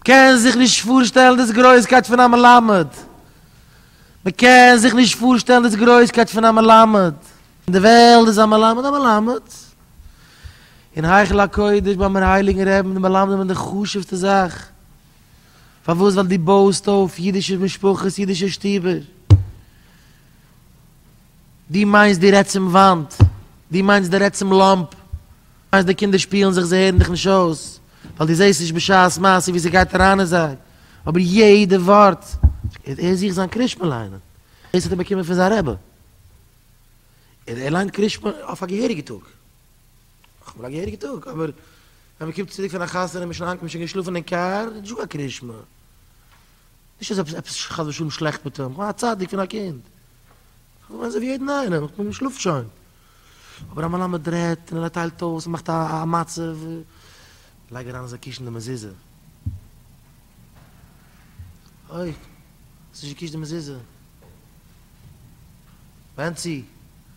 קען זיך נישט פארשטעלן דאס גרויסקייט פון א מלמד. מען קען זיך נישט פארשטעלן דאס גרויסקייט פון א מלמד. אין די וועלט איז א מלמד א מלמד. אין היכל הקודש ביים הייליגן רעבן די מלמדים זענען די חשוב'סטע זאך. פארוואס? ווייל דו בויסט אויף אידישע משפחות, אידישע שטיבער. דו מיינסט דו רעדסט צום וואנט, דו מיינסט דו רעדסט צום לאמפ, מיינסט די קינדער שפילן זיך זיי הערן דיך נישט אויס, ווייל דו זעסט נישט בשעת מעשה ווי ס'גייט אריין אין זיי, אבער יעדע ווארט. ער זוכט זיין קרישמע ליינען, דאס האט ער באקומען פון זיין רבי, און ער ליינט קרישמע אויף א געהעריגע טאג, נאכאמאל א געהעריגע טאג, אבער ווען מ'קומט צוריק פון א חתונה און מ'איז שוין אנגעקומען שוין געשלאפן אין קאר, איז נישטא קיין קרישמע. נישט אז עפעס חס ושלום שלעכט מיט אים, כ'מיין א צדיק פון א קינד, כ'מיין אזוי ווי יעדן איינעם, כ'מיין מ'שלאפט שוין, אבער א מלמד רעדט און ער טיילט אויס און מאכט א מצב, לייג אריין אזא קיש אין די מזוזה, אוי, האסט נישט געקישט די מזוזה, בענצי,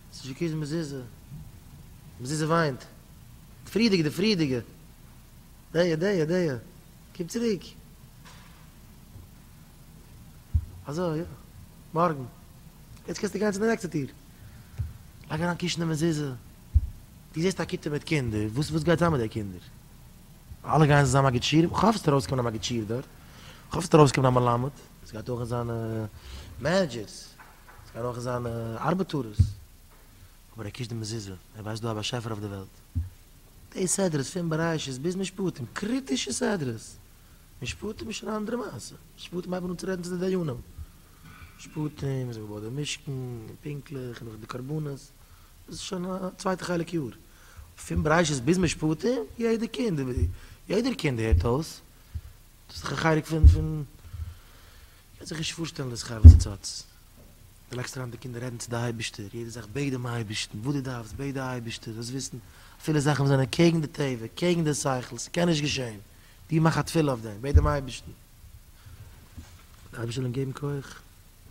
האסט נישט געקישט די מזוזה, די מזוזה וויינט, די פריערדיגע, די פריערדיגע, דיע, דיע, דיע, קום צוריק. אזוי יא, מארגן. יעצט קענסטו גיין צו די נעקסטע טיר. לייג אריין קישן די מזוזה. דו זעסט א כיתה מיט קינדער, וואס וואס גייט זיין מיט די קינדער? אלע גייען זיי זיין מגיד שיעורים? כ'האף ס'וועט ארויסקומען א מגיד שיעור דארט. כ'האף ס'וועט ארויסקומען א מלמד. ס'גייט אויך זיין managers. ס'גייען אויך זיין ארבעטארעס. אבער ער קישט די מזוזה. ער ווייסט דא א באשעפער אויף די וועלט. די סדרות פון בראשית ביז משפטים, קריטישע סדרות. משפטים איז שוין א אנדערע מעשה, משפטים הייבן אן צו רעדן צו די דיינים, משפטים איז געבויט די משכן און פונקטליך און נאך די קרבנות, דאס איז שוין א צווייטע חלק יאר, פון בראשית ביז משפטים, יעדע קינד, יעדער קינד הערט אויס, דאס איז דאך א חלק פון פון, קען זיך נישט פארשטעלן די שכר וואס עטס האטס, דו לייגסט אריין די קינדער רעדן צו די אייבערשטער, יעדע זאך בעט דעם אייבערשטן, וואס דו דארפסט בעט די אייבערשטער, זאלסט וויסן אפילו זאכן וואס זענען קעגן די טבע, קעגן די שכל, ס'קען נישט געשען, דו מאך א תפילה אויף דעם, בעט דעם אייבערשטן, דער אייבערשטער זאל אים געבן כח.